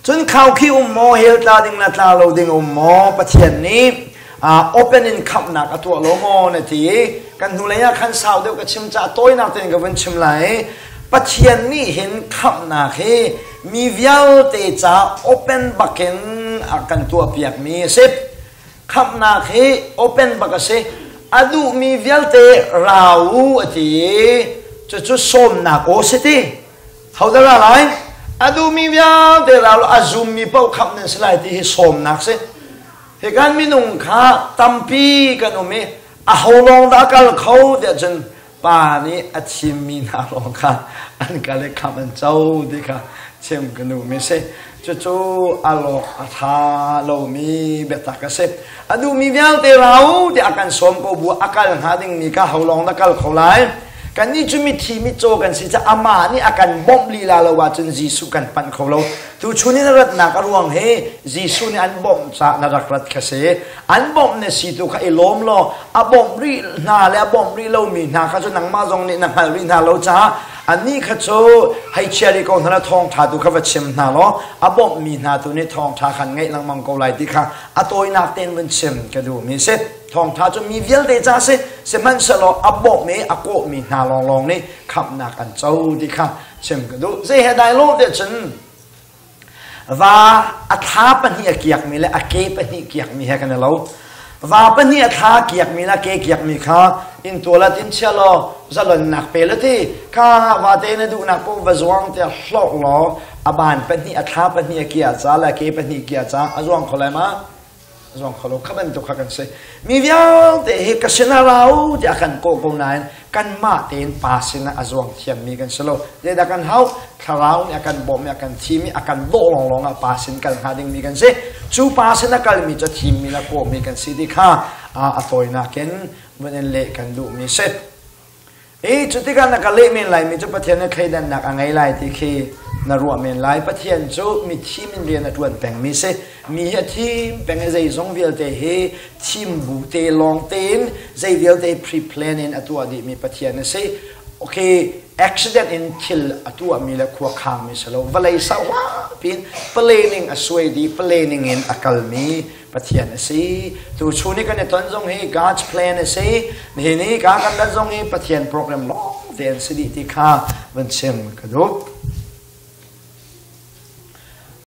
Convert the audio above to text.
Cun khaukhih um maw, hell tla ding le tla lo ding um maw, Pathian nih open in khamhnak a tuah lo maw na ti i kan hnulei ah khan sau deuh ka chim caah tawinak tein ka vun chim lai. Pathian nih hin khamhnak hi mi vialte ca open bakin a kan tuahpiakmi a si. Khamhnak hi open bak a si. A duhmi vialte ra u a ti i cucu sawmnak aw si ti. Hodah ra lai? A duhmi vialte ra a zummi paoh khamh nan si lai ti hi sawmnak si. Hi kan minung kha tampi kan um i aho lawng dah a kal kho tiah cun pa nih a thimmi hna lawng kha an kal i khamh an co ti kha chim ka duhmi si. Cucu a lawk a ṭha lomi biatak a si. A duhmi vialte ra u tiah a kan sawm ko bu a kal hnga dingmi kha ho lawng dah kal kho lai? Kannih cu mithi mitcaw kan si caah amah nih a kan bawmh lila lo ahcun Jesuh kan panh kho lo. Tuchun in a ratnak a ruang hi Jesuh nih an bawmh caah na rak rat kha si. An bawmh na si tu kha i lawm law a bawmh rih hna le a bawmh rih lomi hna kha cu nangmah zong nih na hngalh rih hna lo caah annih kha cu hei chia rih ko hna la thawngṭha tu kha va chim hna law a bawmhmi hna tu nih thawngṭha khan ngaih lengmang ko lai ti kha a tawinak tein vun chim ka duhmi si. Thawngṭha cu mi vialte ca si, sihmanhsehlaw a bawmh i a kawhmi hna lawnglawng nih khamhnak an co ti kha chim ka duh. Zei he dai lo tiah cun va a thla pahnih a kiakmi le a ke pahnih kiakmi he kan i lo. Va pahnih a thla kiakmi le a ke kiakmi kha inntual ah tin chia law zalonnak pe la ti kha vate na duhnak paoh va zuang tiah hlawk law a ban pahnih a thla pahnih a kia ca le a ke pahnih kia ca a zuang kho lai ma? Zong kho lo kha bantuk kha kan si. Mi vialte hi ka sinah ra u tiah kan kawh ko nain kanmah tein pa sinah a zuang thiammi kan si lo. Zeidah kan hau? Thlarau nih a kan bawmh i a kan thim i a kan dawh lawnglawng ah pa sin kal hnga dingmi kan si. Cu pa sin a kalmi cu a thimmi le kawhmi kan si ti kha a tawinak in vun in leh kan duhmi si. I cu tikah na ka leh men laimi cu Pathian nih thleidannak a ngei lai ti khi na ruah men lai. Pathian cu mi thim in rian a ṭuan pengmi si. Mi hi a thim peng i zeizong vialte hi thim bu te lawng tein zei vialte pre-plan in a tuah dihmi Pathian a si. Okay, accident in thil a tuahmi le khua khangmi si lo. Vawlei sauhla piin planning a suai dih, planning in a kalmi Pathian a si. Tu chun i kan i ton zong hi God's plan a si. Nihin i ka kan rat zong hi Pathian program lawng te an si dih ti kha van chim ka duh.